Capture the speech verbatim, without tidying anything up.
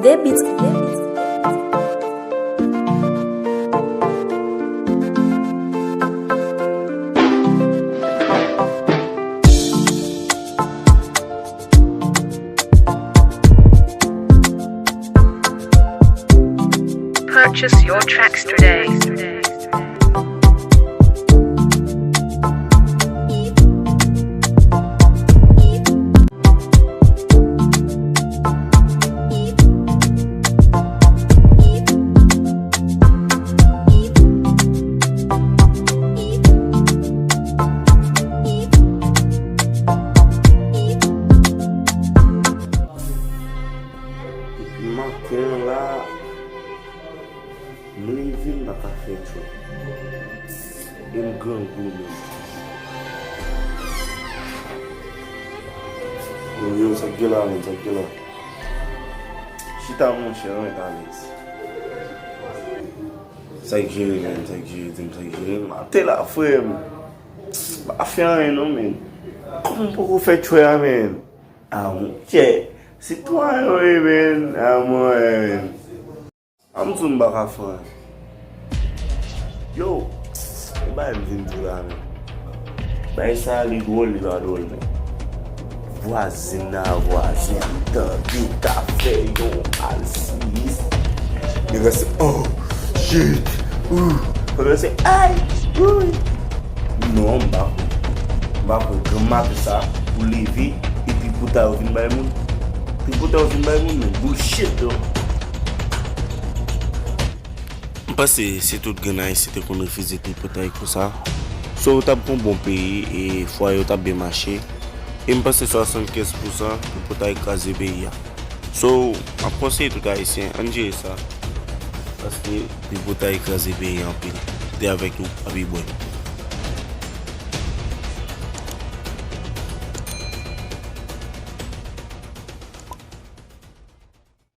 Debit. Purchase your tracks today. Depi maten an la, m leve m pa ka fè tchwè. E m grangou menm. Yo, yo, sa k gen la menm, sa k gen la? Chita monchè, ret alèz. Sa k jere menm, sa k jere, di m sa k jere. M ate la, frè m. M pa fè anyen non, menm. Kòman m poko fè tchwè a, menm? A, monchè. Sitwayen yo ye, menm. A, mwen, menm. An m di w m pa ka fè anyen. Yo, e bay m vin di w la, menm. Bay sa li dwòl, li pa dwòl, menm. Vwazen nan vwazen, m tande k ap fè yon alsiyis. Nèg la se, oh, shit, ouh. Pandan se, ay, ouy. Non, m pa kwè. M pa kwè granm maten sa pou leve, epi pou ta yo vin bay moun. Tripotay yo vin bay moun, men bullshit, though. M panse si tout grenn Ayisyen te konn refize tripotay konsa, so yo t ap gen yon bon peyi e fwaye yo t ap byen mache. E m panse swasannkenz pousan tripotay kraze peyi a. So, m ap konseye tout Ayisyen, ann jere sa. Paske tripotay kraze peyi anpil. Te avèk nou, Abi Bwen.